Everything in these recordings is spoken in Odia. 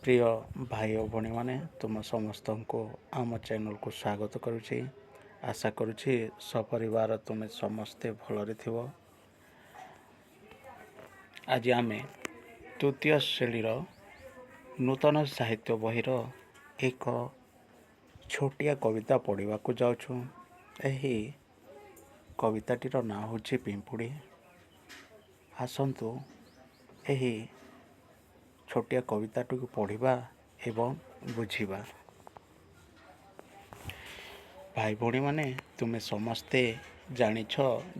ପ୍ରିୟ ଭାଇ ଓ ଭଉଣୀମାନେ, ତୁମ ସମସ୍ତଙ୍କୁ ଆମ ଚ୍ୟାନେଲକୁ ସ୍ୱାଗତ କରୁଛି। ଆଶା କରୁଛି ସପରିବାର ତୁମେ ସମସ୍ତେ ଭଲରେ ଥିବ। ଆଜି ଆମେ ତୃତୀୟ ଶ୍ରେଣୀର ନୂତନ ସାହିତ୍ୟ ବହିର ଏକ ଛୋଟିଆ କବିତା ପଢ଼ିବାକୁ ଯାଉଛୁ। ଏହି କବିତାଟିର ନାଁ ହେଉଛି ପିମ୍ପୁଡ଼ି। ଆସନ୍ତୁ ଏହି ଛୋଟିଆ କବିତାଟିକୁ ପଢ଼ିବା ଏବଂ ବୁଝିବା। ଭାଇ ଭଉଣୀମାନେ, ତୁମେ ସମସ୍ତେ ଜାଣିଛ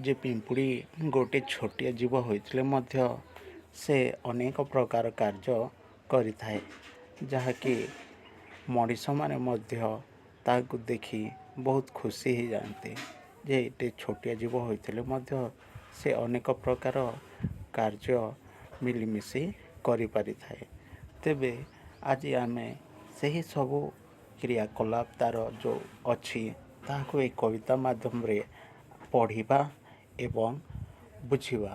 ଯେ ପିମ୍ପୁଡ଼ି ଗୋଟେ ଛୋଟିଆ ଜୀବ ହୋଇଥିଲେ ମଧ୍ୟ ସେ ଅନେକ ପ୍ରକାର କାର୍ଯ୍ୟ କରିଥାଏ, ଯାହାକି ମଣିଷମାନେ ମଧ୍ୟ ତାହାକୁ ଦେଖି ବହୁତ ଖୁସି ହେଇଯାଆନ୍ତି ଯେ ଏତେ ଛୋଟିଆ ଜୀବ ହୋଇଥିଲେ ମଧ୍ୟ ସେ ଅନେକ ପ୍ରକାର କାର୍ଯ୍ୟ ମିଳିମିଶି କରିପାରିଥାଏ। ତେବେ ଆଜି ଆମେ ସେହି ସବୁ କ୍ରିୟାକଳାପ ତା'ର ଯେଉଁ ଅଛି, ତାହାକୁ ଏହି କବିତା ମାଧ୍ୟମରେ ପଢ଼ିବା ଏବଂ ବୁଝିବା।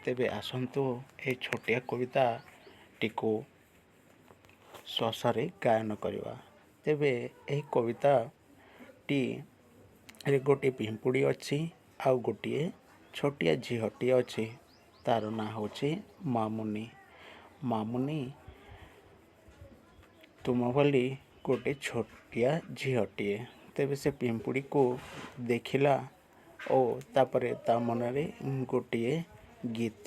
ତେବେ ଆସନ୍ତୁ ଏହି ଛୋଟିଆ କବିତାଟିକୁ ଶ୍ୱାସରେ ଗାୟନ କରିବା। ତେବେ ଏହି କବିତାଟିରେ ଗୋଟିଏ ପିମ୍ପୁଡ଼ି ଅଛି ଆଉ ଗୋଟିଏ ଛୋଟିଆ ଝିଅଟିଏ ଅଛି, ତାର ନାଁ ହେଉଛି ମାମୁନି। ମାମୁନି ତୁମ ଭଳି ଗୋଟେ ଛୋଟିଆ ଝିଅଟିଏ। ତେବେ ସେ ପିମ୍ପୁଡ଼ିକୁ ଦେଖିଲା ଓ ତାପରେ ତା ମନରେ ଗୋଟିଏ ଗୀତ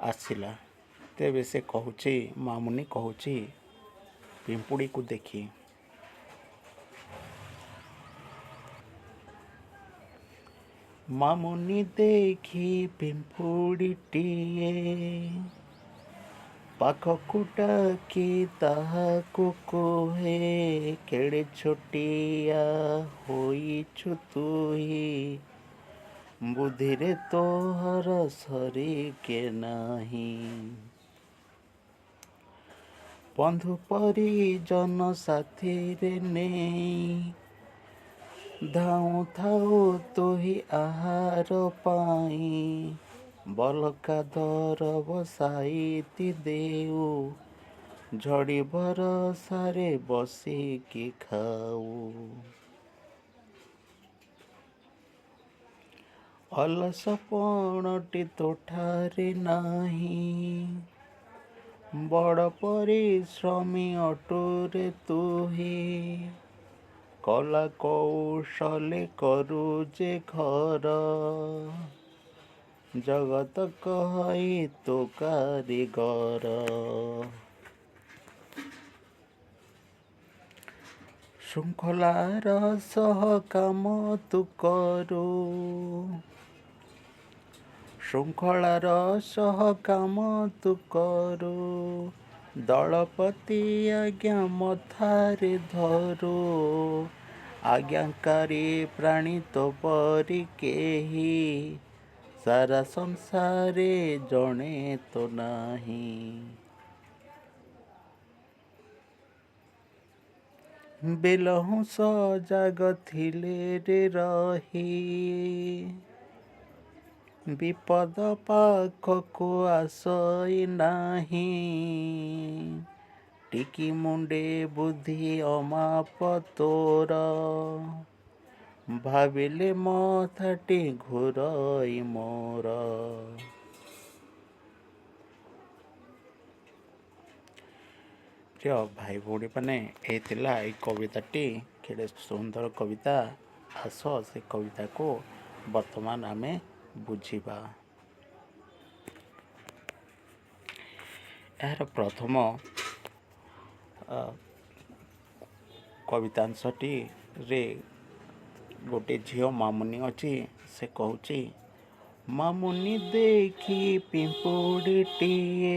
ଆସିଲା। ତେବେ ସେ କହୁଛି, ମାମୁନି କହୁଛି ପିମ୍ପୁଡ଼ିକୁ ଦେଖି, ମାମୁନି ଦେଖି ପିମ୍ପୁଡ଼ିଟିଏ ପାଖକୁ ଡାକି ତାହାକୁ କୁହେ, କେଡ଼େ ଛୋଟିଆ ହୋଇଛୁ ତୁହି, ବୁଦ୍ଧିରେ ତୋହର ସରିକେ ନାହିଁ। ବନ୍ଧୁ ପରିଜନ ସାଥିରେ ନେଇ ଧାଉଁଥାଉ ତୁହି ଆହାର ପାଇଁ, ବଳକା ଦରବ ସାଇତି ଦେଉ, ଝଡ଼ି ବରଷାରେ ବସିକି ଖାଉ। ଅଲସପଣଟି ତୋଠାରେ ନାହିଁ, ବଡ଼ ପରିଶ୍ରମୀ ଅଟୁରେ ତୁହି, କଲା କୌଶଲେ କରୁ ଯେ ଘର, ଜଗତ କହଇ ତୁ କାରିଗର। ଶୃଙ୍ଖଳାର ସହ କାମ ତୁ କରୁ, ଶୃଙ୍ଖଳାର ସହ କାମ ତୁ କରୁ, ଦଳପତି ଆଜ୍ଞା ମଥାରେ ଧରୁ, ଆଜ୍ଞାକାରୀ ପ୍ରାଣୀ ତୋ ପରି କେହି ସାରା ସଂସାରେ ଜଣେ ତ ନାହିଁ। ବେଲହୁଁ ସଜାଗ ଥିଲେ ରେ ରହି, ବିପଦ ପାଖକୁ ଆସଇ ନାହିଁ, ଟିକି ମୁଣ୍ଡେ ବୁଦ୍ଧି ଅମାପ ତୋର, ଭାବିଲେ ମଥାଟି ଘୁରଇ ମୋର। ପ୍ରିୟ ଭାଇ ଭଉଣୀମାନେ, ଏଇ ଥିଲା ଏଇ କବିତାଟି। କେଡ଼େ ସୁନ୍ଦର କବିତା! ଆସ ସେ କବିତାକୁ ବର୍ତ୍ତମାନ ଆମେ ବୁଝିବା। ଏହାର ପ୍ରଥମ କବିତାଂଶଟିରେ ଗୋଟେ ଝିଅ ମାମୁନି ଅଛି। ସେ କହୁଛି, ମାମୁନି ଦେଖି ପିମ୍ପୁଡ଼ିଟିଏ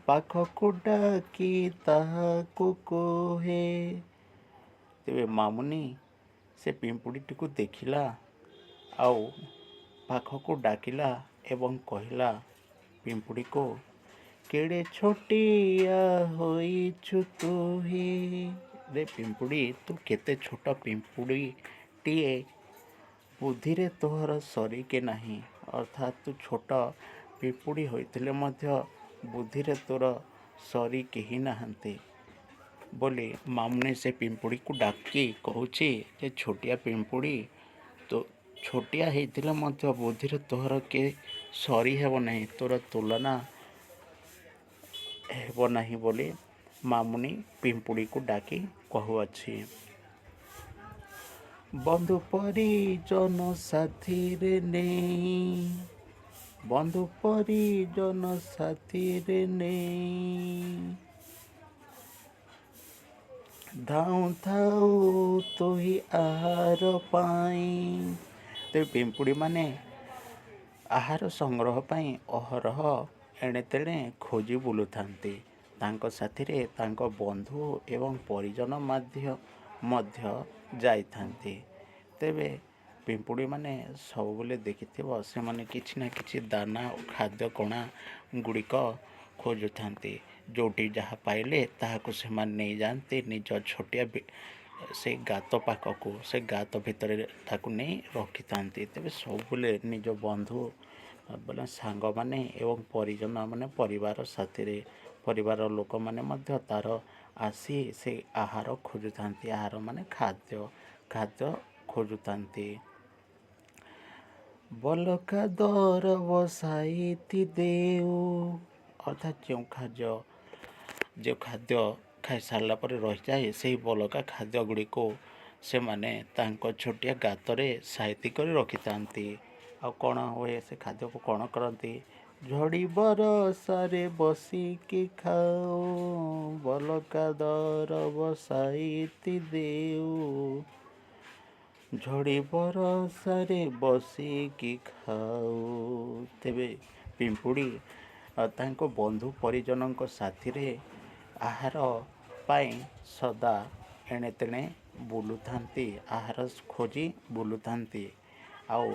ପାଖକୁ ଡାକି ତାହାକୁ କୁହେ। ତେବେ ମାମୁନି ସେ ପିମ୍ପୁଡ଼ିଟିକୁ ଦେଖିଲା ଆଉ ପାଖକୁ ଡାକିଲା ଏବଂ କହିଲା ପିମ୍ପୁଡ଼ିକୁ, କେଡ଼େ ଛୋଟିଆ ହୋଇଛୁ ତୁହି। ରେ ପିମ୍ପୁଡ଼ି, ତୁ କେତେ ଛୋଟ ପିମ୍ପୁଡ଼ିଟିଏ, ବୁଦ୍ଧିରେ ତୋହର ସରିକେ ନାହିଁ। ଅର୍ଥାତ୍ ତୁ ଛୋଟ ପିମ୍ପୁଡ଼ି ହୋଇଥିଲେ ମଧ୍ୟ ବୁଦ୍ଧିରେ ତୋର ସରି କେହି ନାହାନ୍ତି ବୋଲି ମାମୁନି ସେ ପିମ୍ପୁଡ଼ିକୁ ଡାକି କହୁଛି ଯେ ଛୋଟିଆ ପିମ୍ପୁଡ଼ି, ତୋ ଛୋଟିଆ ହେଇଥିଲେ ମଧ୍ୟ ବୁଦ୍ଧିରେ ତୋହର କେ ସରି ହେବ ନାହିଁ, ତୋର ତୁଳନା ହେବ ନାହିଁ ବୋଲି ମାମୁନି ପିମ୍ପୁଡ଼ିକୁ ଡାକି କହୁଅଛି। ବନ୍ଧୁ ପରିଜନ ସାଥିରେ ନେଇ, ବନ୍ଧୁ ପରିଜନ ସାଥିରେ ନେଇ, ଧାଉଁଥାଉ ତୁହି ଆହାର ପାଇଁ। ତେବେ ପିମ୍ପୁଡ଼ିମାନେ ଆହାର ସଂଗ୍ରହ ପାଇଁ ଅହରହ ଏଣେ ତେଣେ ଖୋଜି ବୁଲୁଥାନ୍ତି। ତାଙ୍କ ସାଥିରେ ତାଙ୍କ ବନ୍ଧୁ ଏବଂ ପରିଜନ ମଧ୍ୟ ଯାଇଥାନ୍ତି। ତେବେ ପିମ୍ପୁଡ଼ିମାନେ ସବୁବେଳେ ଦେଖିଥିବ, ସେମାନେ କିଛି ନା କିଛି ଦାନା ଓ ଖାଦ୍ୟ କଣା ଗୁଡ଼ିକ ଖୋଜୁଥାନ୍ତି। ଯେଉଁଠି ଯାହା ପାଇଲେ ତାହାକୁ ସେମାନେ ନେଇଯାଆନ୍ତି ନିଜ ଛୋଟିଆ ସେଇ ଗାତ ପାଖକୁ, ସେ ଗାତ ଭିତରେ ତାକୁ ନେଇ ରଖିଥାନ୍ତି। ତେବେ ସବୁବେଳେ ନିଜ ବନ୍ଧୁ ବୋଲେ ସାଙ୍ଗମାନେ ଏବଂ ପରିଜନ ମାନେ ପରିବାର ସାଥିରେ ପରିବାର ଲୋକମାନେ ମଧ୍ୟ ତାର ଆସି ସେ ଆହାର ଖୋଜୁଥାନ୍ତି। ଆହାର ମାନେ ଖାଦ୍ୟ, ଖାଦ୍ୟ ଖୋଜୁଥାନ୍ତି। ବଲକା ଦରବ ସାଇତି ଦେଉ, ଅର୍ଥାତ୍ ଯେଉଁ ଖାଦ୍ୟ ଖାଇସାରିଲା ପରେ ରହିଯାଏ, ସେହି ବଳକା ଖାଦ୍ୟ ଗୁଡ଼ିକୁ ସେମାନେ ତାଙ୍କ ଛୋଟିଆ ଗାତରେ ସାଇତି କରି ରଖିଥାନ୍ତି। ଆଉ କ'ଣ ହୁଏ? ସେ ଖାଦ୍ୟକୁ କ'ଣ କରନ୍ତି? ଝଡ଼ି ବରସାରେ ବସିକି ଖାଉ, ବଲକା ଦରବ ସାଇତି ଦେଉ, ଝଡ଼ି ବରସାରେ ବସିକି ଖାଉ। ତେବେ ପିମ୍ପୁଡ଼ି ତାଙ୍କ ବନ୍ଧୁ ପରିଜନଙ୍କ ସାଥିରେ ଆହାର ପାଇଁ ସଦା ଏଣେ ତେଣେ ବୁଲୁଥାନ୍ତି, ଆହାର ଖୋଜି ବୁଲୁଥାନ୍ତି। ଆଉ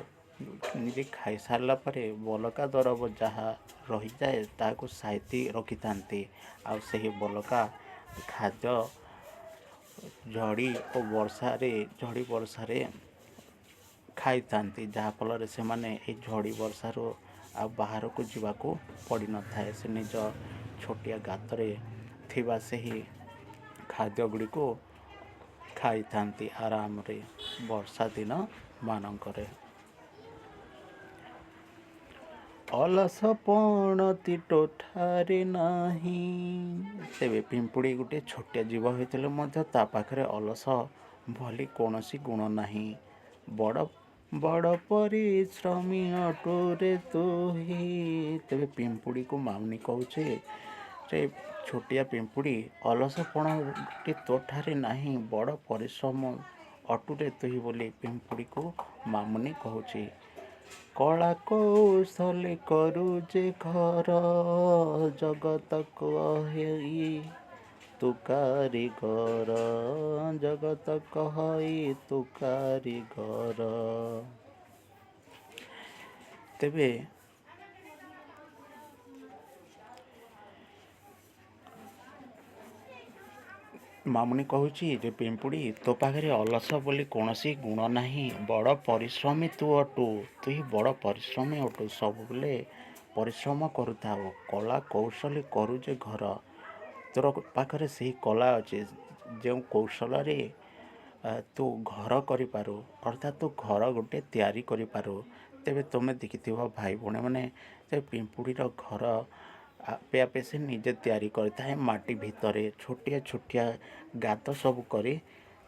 ନିଜେ ଖାଇସାରିଲା ପରେ ବଳକା ଦରବ ଯାହା ରହିଯାଏ ତାହାକୁ ସାଇତି ରଖିଥାନ୍ତି। ଆଉ ସେହି ବଳକା ଖାଦ୍ୟ ଝଡ଼ି ଓ ବର୍ଷାରେ, ଝଡ଼ି ବର୍ଷାରେ ଖାଇଥାନ୍ତି, ଯାହାଫଳରେ ସେମାନେ ଏହି ଝଡ଼ି ବର୍ଷାରୁ ଆଉ ବାହାରକୁ ଯିବାକୁ ପଡ଼ିନଥାଏ। ସେ ନିଜ ଛୋଟିଆ ଗାତରେ ଥିବା ସେହି ଖାଦ୍ୟ ଗୁଡ଼ିକୁ ଖାଇଥାନ୍ତି ଆରାମରେ ବର୍ଷା ଦିନ ମାନଙ୍କରେ। ଅଲସ ପଣତି ତୋଠାରେ ନାହିଁ। ତେବେ ପିମ୍ପୁଡ଼ି ଗୋଟିଏ ଛୋଟିଆ ଜୀବ ହୋଇଥିଲେ ମଧ୍ୟ ତା ପାଖରେ ଅଲସ ଭଳି କୌଣସି ଗୁଣ ନାହିଁ। ବଡ଼ ବଡ଼ ପରିଶ୍ରମୀ ଅଟୁରେ ତୁହି। ତେବେ ପିମ୍ପୁଡ଼ିକୁ ମାମୁନି କହୁଛି ଯେ ଛୋଟିଆ ପିମ୍ପୁଡ଼ି, ଅଲସପଣଟି ତୋଠାରେ ନାହିଁ, ବଡ଼ ପରିଶ୍ରମ ଅଟୁରେ ତୁହି ବୋଲି ପିମ୍ପୁଡ଼ିକୁ ମାମୁନି କହୁଛି। କଳା କୌଶଲେ କରୁ ଯେ ଘର, ଜଗତ କହଇ ତୁ କାରିଗର, ଜଗତ କହଇ ତୁ କାରିଗର। ତେବେ ମାମୁନି କହୁଛି ଯେ ପିମ୍ପୁଡ଼ି, ତୋ ପାଖରେ ଅଲସ ବୋଲି କୌଣସି ଗୁଣ ନାହିଁ, ବଡ଼ ପରିଶ୍ରମୀ ତୁ ଅଟୁ, ତୁଇ ବଡ଼ ପରିଶ୍ରମୀ ଅଟୁ, ସବୁବେଳେ ପରିଶ୍ରମ କରୁଥାଉ। କଳା କୌଶଳୀ କରୁ ଯେ ଘର, ତୋର ପାଖରେ ସେହି କଳା ଅଛି ଯେଉଁ କୌଶଳରେ ତୁ ଘର କରିପାରୁ, ଅର୍ଥାତ୍ ତୁ ଘର ଗୋଟେ ତିଆରି କରିପାରୁ। ତେବେ ତୁମେ ଦେଖିଥିବ ଭାଇ ଭଉଣୀମାନେ ଯେ ପିମ୍ପୁଡ଼ିର ଘର ଆପେ ଆପେ ସେ ନିଜେ ତିଆରି କରିଥାଏ। ମାଟି ଭିତରେ ଛୋଟିଆ ଛୋଟିଆ ଗାତ ସବୁ କରି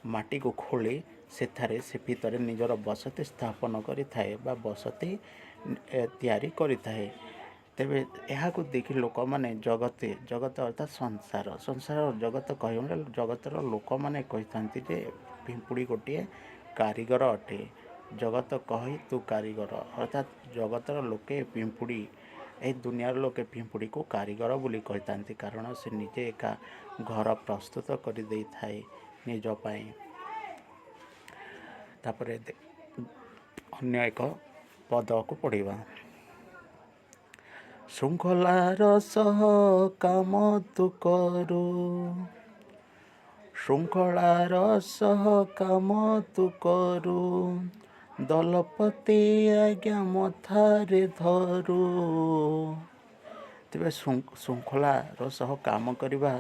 ମାଟିକୁ ଖୋଳି ସେଠାରେ ସେ ଭିତରେ ନିଜର ବସତି ସ୍ଥାପନ କରିଥାଏ ବା ବସତି ତିଆରି କରିଥାଏ। ତେବେ ଏହାକୁ ଦେଖି ଲୋକମାନେ ଜଗତେ, ଜଗତ ଅର୍ଥାତ୍ ସଂସାର, ସଂସାର ଜଗତ କହିଲେ ଜଗତର ଲୋକମାନେ କହିଥାନ୍ତି ଯେ ପିମ୍ପୁଡ଼ି ଗୋଟିଏ କାରିଗର ଅଟେ। ଜଗତ କହଇ ତୁ କାରିଗର, ଅର୍ଥାତ୍ ଜଗତର ଲୋକେ ପିମ୍ପୁଡ଼ି, ଏହି ଦୁନିଆର ଲୋକେ ପିମ୍ପୁଡ଼ିକୁ କାରିଗର ବୋଲି କହିଥାନ୍ତି, କାରଣ ସେ ନିଜେ ଏକା ଘର ପ୍ରସ୍ତୁତ କରିଦେଇଥାଏ ନିଜ ପାଇଁ। ତାପରେ ଅନ୍ୟ ଏକ ପଦକୁ ପଢ଼ିବା। ଶୃଙ୍ଖଳାର ସହ କାମ ତୁ କରୁ, ଶୃଙ୍ଖଳାର ସହ କାମ ତୁ କରୁ, ଦଳପତି ଆଜ୍ଞା ମଥାରେ ଧରୁ, ତେବେ ଶୃଙ୍ଖଳାର ସହ କାମ କରିବା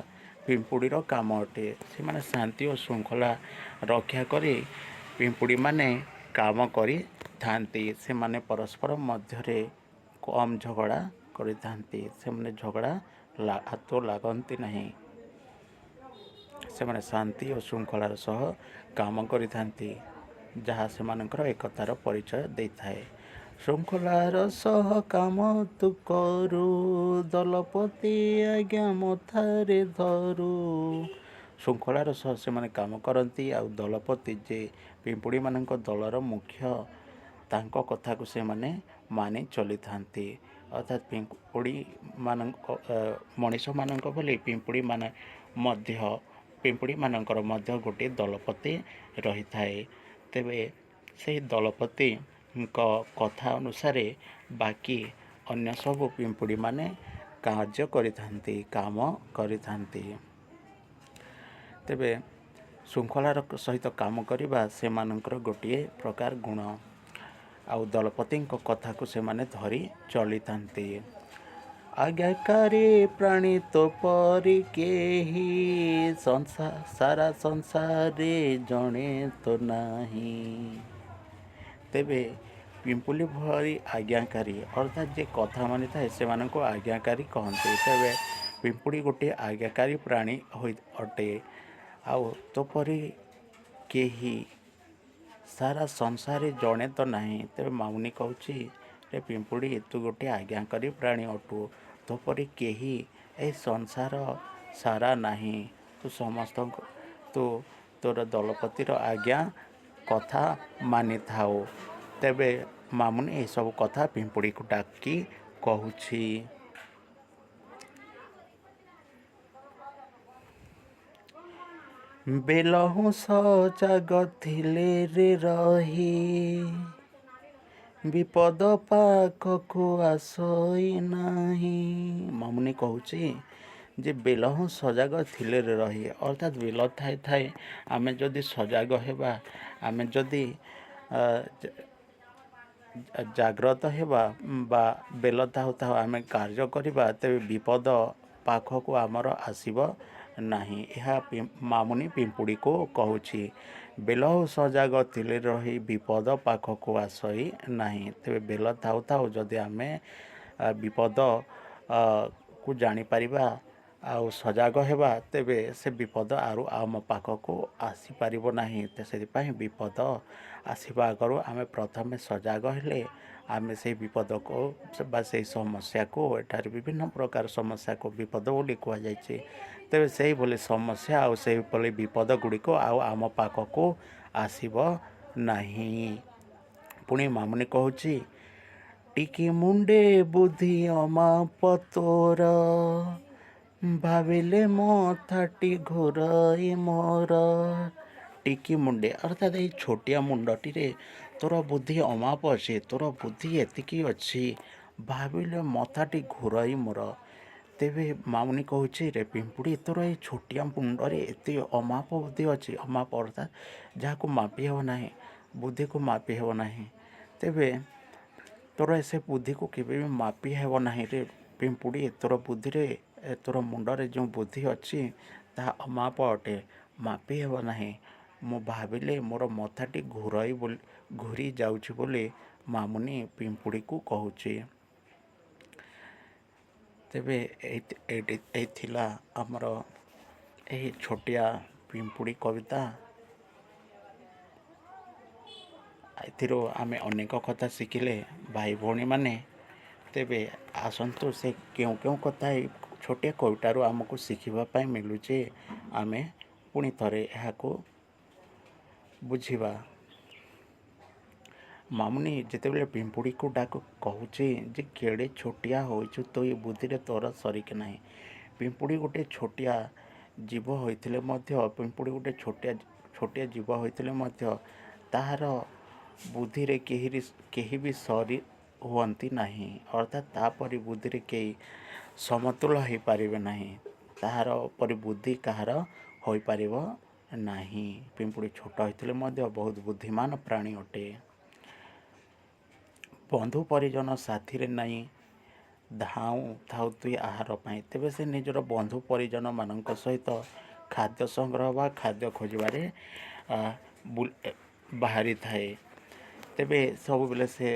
ପିମ୍ପୁଡ଼ିର କାମ ଅଟେ। ସେମାନେ ଶାନ୍ତି ଓ ଶୃଙ୍ଖଳା ରକ୍ଷା କରି ପିମ୍ପୁଡ଼ିମାନେ କାମ କରିଥାନ୍ତି। ସେମାନେ ପରସ୍ପର ମଧ୍ୟରେ କମ୍ ଝଗଡ଼ା କରିଥାନ୍ତି। ସେମାନେ ଝଗଡ଼ା ହାତ ଲାଗନ୍ତି ନାହିଁ। ସେମାନେ ଶାନ୍ତି ଓ ଶୃଙ୍ଖଳାର ସହ କାମ କରିଥାନ୍ତି, ଯାହା ସେମାନଙ୍କର ଏକତାର ପରିଚୟ ଦେଇଥାଏ। ଶୃଙ୍ଖଳାର ସହ କାମ ତୁ କରୁ, ଦଳପତି ଆଜ୍ଞା ମଥାରେ ଧରୁ। ଶୃଙ୍ଖଳାର ସହ ସେମାନେ କାମ କରନ୍ତି, ଆଉ ଦଳପତି ଯେ ପିମ୍ପୁଡ଼ିମାନଙ୍କ ଦଳର ମୁଖ୍ୟ, ତାଙ୍କ କଥାକୁ ସେମାନେ ମାନି ଚଲିଥାନ୍ତି। ଅର୍ଥାତ୍ ପିମ୍ପୁଡ଼ିମାନଙ୍କ, ମଣିଷମାନଙ୍କ ଭଳି ପିମ୍ପୁଡ଼ିମାନେ ମଧ୍ୟ, ପିମ୍ପୁଡ଼ିମାନଙ୍କର ମଧ୍ୟ ଗୋଟିଏ ଦଳପତି ରହିଥାଏ। ତେବେ ସେହି ଦଳପତିଙ୍କ କଥା ଅନୁସାରେ ବାକି ଅନ୍ୟ ସବୁ ପିମ୍ପୁଡ଼ିମାନେ କାର୍ଯ୍ୟ କରିଥାନ୍ତି, କାମ କରିଥାନ୍ତି। ତେବେ ଶୃଙ୍ଖଳାର ସହିତ କାମ କରିବା ସେମାନଙ୍କର ଗୋଟିଏ ପ୍ରକାର ଗୁଣ, ଆଉ ଦଳପତିଙ୍କ କଥାକୁ ସେମାନେ ଧରି ଚଳିଥାନ୍ତି। ଆଜ୍ଞାକାରୀ ପ୍ରାଣୀ ତୋ ପରି କେହି, ସାରା ସଂସାରେ ଜଣେ ତ ନାହିଁ। ତେବେ ପିମ୍ପୁଡ଼ି ଭଳି ଆଜ୍ଞାକାରୀ, ଅର୍ଥାତ୍ ଯେ କଥା ମାନିଥାଏ ସେମାନଙ୍କୁ ଆଜ୍ଞାକାରୀ କହନ୍ତି। ତେବେ ପିମ୍ପୁଡ଼ି ଗୋଟିଏ ଆଜ୍ଞାକାରୀ ପ୍ରାଣୀ ହୋଇ ଅଟେ, ଆଉ ତୋ ପରି କେହି ସାରା ସଂସାରରେ ଜଣେ ତ ନାହିଁ। ତେବେ ମାମୁନି କହୁଛି, ରେ ପିମ୍ପୁଡ଼ି, ତୁ ଗୋଟିଏ ଆଜ୍ଞାକାରୀ ପ୍ରାଣୀ ଅଟୁ, ତୋ ପରି କେହି ଏହି ସଂସାର ସାରା ନାହିଁ। ତୁ ସମସ୍ତଙ୍କ, ତୁ ତୋର ଦଳପତିର ଆଜ୍ଞା କଥା ମାନିଥାଉ। ତେବେ ମାମୁନି ଏସବୁ କଥା ପିମ୍ପୁଡ଼ିକୁ ଡାକି କହୁଛି। ବେଲହୁଁ ସଜାଗ ଥିଲେ ରେ ରହି, ବିପଦ ପାଖକୁ ଆସଇ ନାହିଁ। ମାମୁନି କହୁଛି ଯେ ବେଲହୁଁ ସଜାଗ ଥିଲେ ରେ ରହି, ଅର୍ଥାତ୍ ବେଲ ଥାଏ ଥାଏ ଆମେ ଯଦି ସଜାଗ ହେବା, ଆମେ ଯଦି ଜାଗ୍ରତ ହେବା ବା ବେଲ ଥାଉ ଥାଉ ଆମେ କାର୍ଯ୍ୟ କରିବା, ତେବେ ବିପଦ ପାଖକୁ ଆମର ଆସିବ ନାହିଁ। ଏହା ମାମୁନି ପିମ୍ପୁଡ଼ିକୁ କହୁଛି, ବେଲ ସଜାଗ ଥିଲେ ରହି ବିପଦ ପାଖକୁ ଆସଇ ନାହିଁ। ତେବେ ବେଲ ଥାଉ ଥାଉ ଯଦି ଆମେ ବିପଦକୁ ଜାଣିପାରିବା ଆଉ ସଜାଗ ହେବା, ତେବେ ସେ ବିପଦ ଆରୁ ଆମ ପାଖକୁ ଆସିପାରିବ ନାହିଁ। ସେଥିପାଇଁ ବିପଦ ଆସିବା ଆଗରୁ ଆମେ ପ୍ରଥମେ ସଜାଗ ହେଲେ ଆମେ ସେଇ ବିପଦକୁ ବା ସେଇ ସମସ୍ୟାକୁ, ଏଠାରେ ବିଭିନ୍ନ ପ୍ରକାର ସମସ୍ୟାକୁ ବିପଦ ବୋଲି କୁହାଯାଇଛି, ତେବେ ସେଇଭଳି ସମସ୍ୟା ଆଉ ସେଇଭଳି ବିପଦ ଗୁଡ଼ିକ ଆଉ ଆମ ପାଖକୁ ଆସିବ ନାହିଁ। ପୁଣି ମାମୁନି କହୁଛି, ଟିକି ମୁଣ୍ଡେ ବୁଦ୍ଧି ଅମାପ ତୋର, ଭାବିଲେ ମଥାଟି ଘୁରଇ ମୋର। ଟିକି ମୁଣ୍ଡେ, ଅର୍ଥାତ୍ ଏଇ ଛୋଟିଆ ମୁଣ୍ଡଟିରେ ତୋର ବୁଦ୍ଧି ଅମାପ ଅଛି, ତୋର ବୁଦ୍ଧି ଏତିକି ଅଛି, ଭାବିଲେ ମଥାଟି ଘୁରଇ ମୋର। ତେବେ ମାମୁନି କହୁଛି, ରେ ପିମ୍ପୁଡ଼ି, ତୋର ଏଇ ଛୋଟିଆ ମୁଣ୍ଡରେ ଏତେ ଅମାପ ବୁଦ୍ଧି ଅଛି। ଅମାପ ଅର୍ଥାତ୍ ଯାହାକୁ ମାପି ହେବ ନାହିଁ, ବୁଦ୍ଧିକୁ ମାପି ହେବ ନାହିଁ। ତେବେ ତୋର ସେ ବୁଦ୍ଧିକୁ କେବେ ବି ମାପି ହେବ ନାହିଁ ରେ ପିମ୍ପୁଡ଼ି। ତୋର ବୁଦ୍ଧିରେ, ତୋର ମୁଣ୍ଡରେ ଯେଉଁ ବୁଦ୍ଧି ଅଛି ତାହା ଅମାପ ଅଟେ, ମାପି ହେବ ନାହିଁ। ମୁଁ ଭାବିଲେ ମୋର ମଥାଟି ଘୁରଇ ବୋଲି, ଘୁରି ଯାଉଛି ବୋଲି ମାମୁନି ପିମ୍ପୁଡ଼ିକୁ କହୁଛି। ତେବେ ଏଇଠି ଏଇ ଥିଲା ଆମର ଏହି ଛୋଟିଆ ପିମ୍ପୁଡ଼ି କବିତା। ଏଥିରୁ ଆମେ ଅନେକ କଥା ଶିଖିଲେ ଭାଇ ଭଉଣୀମାନେ। ତେବେ ଆସନ୍ତୁ, ସେ କେଉଁ କେଉଁ କଥା ଏଇ ଛୋଟିଆ କବିତାରୁ ଆମକୁ ଶିଖିବା ପାଇଁ ମିଳୁଛି, ଆମେ ପୁଣି ଥରେ ଏହାକୁ ବୁଝିବା। ମାମୁନି ଯେତେବେଳେ ପିମ୍ପୁଡ଼ିକୁ ଡାକ କହୁଛି ଯେ କେଡ଼େ ଛୋଟିଆ ହୋଇଛୁ ତୁ, ଏ ବୁଦ୍ଧିରେ ତୋର ସରିକି ନାହିଁ। ପିମ୍ପୁଡ଼ି ଗୋଟେ ଛୋଟିଆ ଜୀବ ହୋଇଥିଲେ ମଧ୍ୟ, ପିମ୍ପୁଡ଼ି ଗୋଟେ ଛୋଟିଆ ଛୋଟିଆ ଜୀବ ହୋଇଥିଲେ ମଧ୍ୟ ତାହାର ବୁଦ୍ଧିରେ କେହି ବି ସରି ହୁଅନ୍ତି ନାହିଁ, ଅର୍ଥାତ୍ ତାପରି ବୁଦ୍ଧିରେ କେହି ସମତୁଲ ହେଇପାରିବେ ନାହିଁ। ତାହାର ପରି ବୁଦ୍ଧି କାହାର ହୋଇପାରିବ ନାହିଁ। ପିମ୍ପୁଡ଼ି ଛୋଟ ହୋଇଥିଲେ ମଧ୍ୟ ବହୁତ ବୁଦ୍ଧିମାନ ପ୍ରାଣୀ ଅଟେ। ବନ୍ଧୁ ପରିଜନ ସାଥିରେ ନାଇଁ ଧାଉଁ ଥାଉ ତୁହି ଆହାର ପାଇଁ। ତେବେ ସେ ନିଜର ବନ୍ଧୁ ପରିଜନମାନଙ୍କ ସହିତ ଖାଦ୍ୟ ସଂଗ୍ରହ ବା ଖାଦ୍ୟ ଖୋଜିବାରେ ବାହାରିଥାଏ। ତେବେ ସବୁବେଳେ ସେ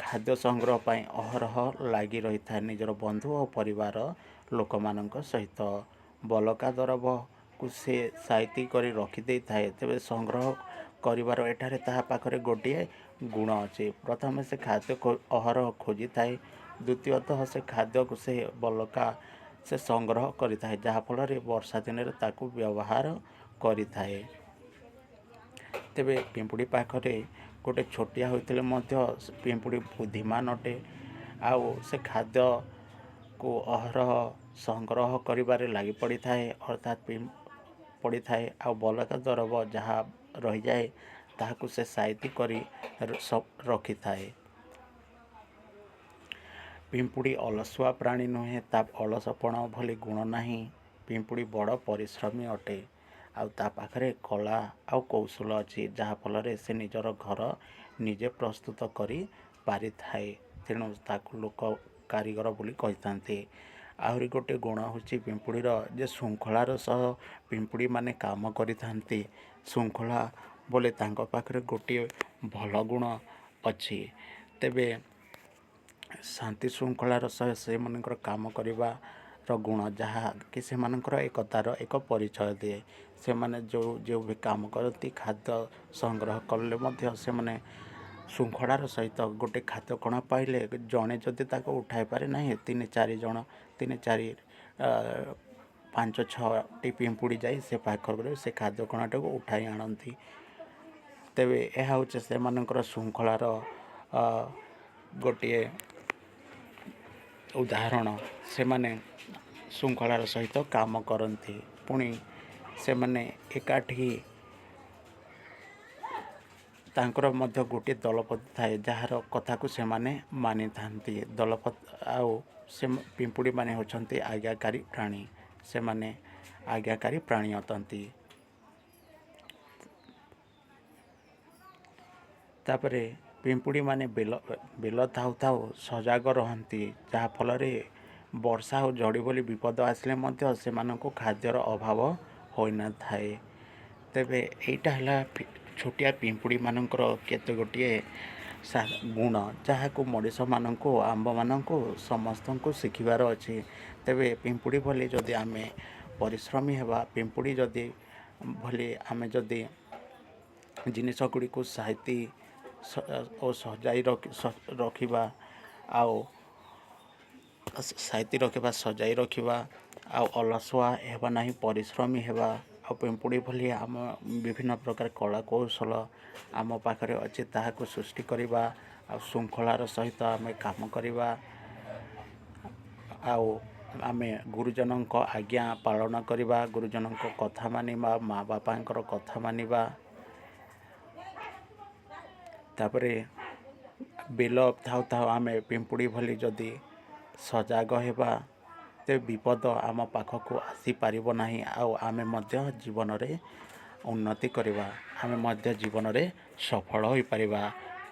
ଖାଦ୍ୟ ସଂଗ୍ରହ ପାଇଁ ଅହରହ ଲାଗି ରହିଥାଏ ନିଜର ବନ୍ଧୁ ଓ ପରିବାର ଲୋକମାନଙ୍କ ସହିତ। ବଳକା ଦରବକୁ ସେ ସାଇତି କରି ରଖିଦେଇଥାଏ। ତେବେ ସଂଗ୍ରହ କରିବାର ଏଠାରେ ତାହା ପାଖରେ ଗୋଟିଏ ଗୁଣ ଅଛି। ପ୍ରଥମେ ସେ ଖାଦ୍ୟ ଅହରହ ଖୋଜିଥାଏ, ଦ୍ୱିତୀୟତଃ ସେ ଖାଦ୍ୟକୁ ସେ ବଳକା ସେ ସଂଗ୍ରହ କରିଥାଏ, ଯାହାଫଳରେ ବର୍ଷା ଦିନରେ ତାକୁ ବ୍ୟବହାର କରିଥାଏ। ତେବେ ପିମ୍ପୁଡ଼ି ପାଖରେ ଗୋଟେ ଛୋଟିଆ ହୋଇଥିଲେ ମଧ୍ୟ ପିମ୍ପୁଡ଼ି ବୁଦ୍ଧିମାନ ଅଟେ, ଆଉ ସେ ଖାଦ୍ୟକୁ ଅହରହ ସଂଗ୍ରହ କରିବାରେ ଲାଗି ପଡ଼ିଥାଏ, ଅର୍ଥାତ୍ ପଡ଼ିଥାଏ, ଆଉ ବଳକା ଦରବ ଯାହା ରହିଯାଏ ତାହାକୁ ସେ ସାଇତି କରି ରଖିଥାଏ। ପିମ୍ପୁଡ଼ି ଅଳସୁଆ ପ୍ରାଣୀ ନୁହେଁ, ତା ଅଳସପଣ ଭଳି ଗୁଣ ନାହିଁ। ପିମ୍ପୁଡ଼ି ବଡ଼ ପରିଶ୍ରମୀ ଅଟେ, ଆଉ ତା ପାଖରେ କଳା ଆଉ କୌଶଳ ଅଛି, ଯାହାଫଳରେ ସେ ନିଜର ଘର ନିଜେ ପ୍ରସ୍ତୁତ କରି ପାରିଥାଏ। ତେଣୁ ତାକୁ ଲୋକ କାରିଗର ବୋଲି କହିଥାନ୍ତି। ଆହୁରି ଗୋଟେ ଗୁଣ ହେଉଛି ପିମ୍ପୁଡ଼ିର ଯେ ଶୃଙ୍ଖଳାର ସହ ପିମ୍ପୁଡ଼ିମାନେ କାମ କରିଥାନ୍ତି। ଶୃଙ୍ଖଳା ବୋଲି ତାଙ୍କ ପାଖରେ ଗୋଟିଏ ଭଲ ଗୁଣ ଅଛି। ତେବେ ଶାନ୍ତି ଶୃଙ୍ଖଳାର ସହ ସେମାନଙ୍କର କାମ କରିବାର ଗୁଣ, ଯାହାକି ସେମାନଙ୍କର ଏକତାର ଏକ ପରିଚୟ ଦିଏ। ସେମାନେ ଯେଉଁ ଯେଉଁ ବି କାମ କରନ୍ତି, ଖାଦ୍ୟ ସଂଗ୍ରହ କଲେ ମଧ୍ୟ ସେମାନେ ଶୃଙ୍ଖଳାର ସହିତ ଗୋଟେ ଖାଦ୍ୟ କଣା ପାଇଲେ ଜଣେ ଯଦି ତାକୁ ଉଠାଇ ପାରେ ନାହିଁ, 3 4 ଜଣ, 3 4 5 6ଟି ପିମ୍ପୁଡ଼ି ଯାଇ ସେ ପାଖରେ ସେ ଖାଦ୍ୟ କଣାଟାକୁ ଉଠାଇ ଆଣନ୍ତି। ତେବେ ଏହା ହେଉଛି ସେମାନଙ୍କର ଶୃଙ୍ଖଳାର ଗୋଟିଏ ଉଦାହରଣ। ସେମାନେ ଶୃଙ୍ଖଳାର ସହିତ କାମ କରନ୍ତି। ପୁଣି ସେମାନେ ଏକାଠି, ତାଙ୍କର ମଧ୍ୟ ଗୋଟିଏ ଦଳପତି ଥାଏ, ଯାହାର କଥାକୁ ସେମାନେ ମାନିଥାନ୍ତି। ଦଳପତି ଆଉ ସେ ପିମ୍ପୁଡ଼ିମାନେ ହେଉଛନ୍ତି ଆଜ୍ଞାକାରୀ ପ୍ରାଣୀ। ସେମାନେ ଆଜ୍ଞାକାରୀ ପ୍ରାଣୀ ଅଟନ୍ତି। ତାପରେ ପିମ୍ପୁଡ଼ିମାନେ ବିଲ ଥାଉ ଥାଉ ସଜାଗ ରହନ୍ତି, ଯାହାଫଳରେ ବର୍ଷା ଆଉ ଝଡ଼ି ଭଳି ବିପଦ ଆସିଲେ ମଧ୍ୟ ସେମାନଙ୍କୁ ଖାଦ୍ୟର ଅଭାବ ହୋଇନଥାଏ। ତେବେ ଏଇଟା ହେଲା ଛୋଟିଆ ପିମ୍ପୁଡ଼ିମାନଙ୍କର କେତେ ଗୋଟିଏ ଗୁଣ, ଯାହାକୁ ମଣିଷମାନଙ୍କୁ, ଆମ୍ଭମାନଙ୍କୁ ସମସ୍ତଙ୍କୁ ଶିଖିବାର ଅଛି। ତେବେ ପିମ୍ପୁଡ଼ି ଭଳି ଯଦି ଆମେ ପରିଶ୍ରମୀ ହେବା, ପିମ୍ପୁଡ଼ି ଯଦି ଭଳି ଆମେ ଯଦି ଜିନିଷ ଗୁଡ଼ିକୁ ସାଇତି ଓ ସଜାଇ ରଖିବା, ଆଉ ସାଇତି ରଖିବା, ସଜାଇ ରଖିବା, ଆଉ ଅଳସୁଆ ହେବା ନାହିଁ, ପରିଶ୍ରମୀ ହେବା, ଆଉ ପିମ୍ପୁଡ଼ି ଭଳି ଆମ ବିଭିନ୍ନ ପ୍ରକାର କଳା କୌଶଳ ଆମ ପାଖରେ ଅଛି ତାହାକୁ ସୃଷ୍ଟି କରିବା, ଆଉ ଶୃଙ୍ଖଳାର ସହିତ ଆମେ କାମ କରିବା, ଆଉ ଆମେ ଗୁରୁଜନଙ୍କ ଆଜ୍ଞା ପାଳନ କରିବା, ଗୁରୁଜନଙ୍କ କଥା ମାନିବା, ମା ବାପାଙ୍କର କଥା ମାନିବା। ତାପରେ ବିଲ ଥାଉ ଥାଉ ଆମେ ପିମ୍ପୁଡ଼ି ଭଳି ଯଦି ସଜାଗ ହେବା, ତେବେ ବିପଦ ଆମ ପାଖକୁ ଆସିପାରିବ ନାହିଁ, ଆଉ ଆମେ ମଧ୍ୟ ଜୀବନରେ ଉନ୍ନତି କରିବା, ଆମେ ମଧ୍ୟ ଜୀବନରେ ସଫଳ ହୋଇପାରିବା।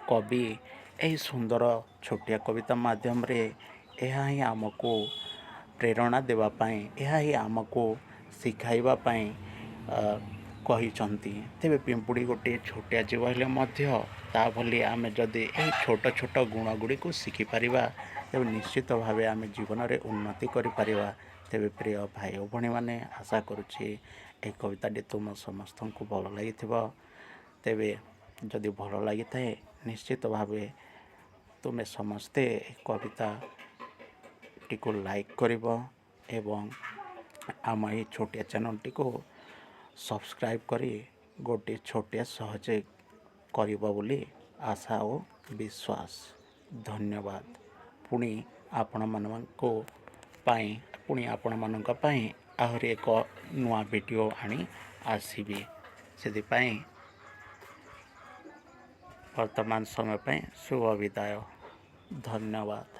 କବି ଏହି ସୁନ୍ଦର ଛୋଟିଆ କବିତା ମାଧ୍ୟମରେ ଏହା ହିଁ ଆମକୁ ପ୍ରେରଣା ଦେବା ପାଇଁ, ଏହା ହିଁ ଆମକୁ ଶିଖାଇବା ପାଇଁ କହିଛନ୍ତି। ତେବେ ପିମ୍ପୁଡ଼ି ଗୋଟିଏ ଛୋଟିଆ ଜୀବ ହେଲେ ମଧ୍ୟ ତା ଭଳି ଆମେ ଯଦି ଏହି ଛୋଟ ଛୋଟ ଗୁଣ ଗୁଡ଼ିକୁ ଶିଖିପାରିବା, ତେବେ ନିଶ୍ଚିତ ଭାବେ ଆମେ ଜୀବନରେ ଉନ୍ନତି କରିପାରିବା। ତେବେ ପ୍ରିୟ ଭାଇ ଓ ଭଉଣୀମାନେ, ଆଶା କରୁଛି ଏହି କବିତାଟି ତୁମ ସମସ୍ତଙ୍କୁ ଭଲ ଲାଗିଥିବ। ତେବେ ଯଦି ଭଲ ଲାଗିଥାଏ, ନିଶ୍ଚିତ ଭାବେ ତୁମେ ସମସ୍ତେ ଏହି କବିତାଟିକୁ ଲାଇକ୍ କରିବ ଏବଂ ଆମ ଏହି ଛୋଟିଆ ଚ୍ୟାନେଲଟିକୁ ସବସ୍କ୍ରାଇବ୍ କରି ଗୋଟିଏ ଛୋଟିଆ ସହଯୋଗ କରିବ ବୋଲି ଆଶା ଓ ବିଶ୍ୱାସ। ଧନ୍ୟବାଦ। ପୁଣି ଆପଣମାନଙ୍କୁ ପାଇଁ, ପୁଣି ଆପଣମାନଙ୍କ ପାଇଁ ଆହୁରି ଏକ ନୂଆ ଭିଡ଼ିଓ ଆଣି ଆସିବି। ସେଥିପାଇଁ ବର୍ତ୍ତମାନ ସମୟ ପାଇଁ ଶୁଭ ବିଦାୟ। ଧନ୍ୟବାଦ।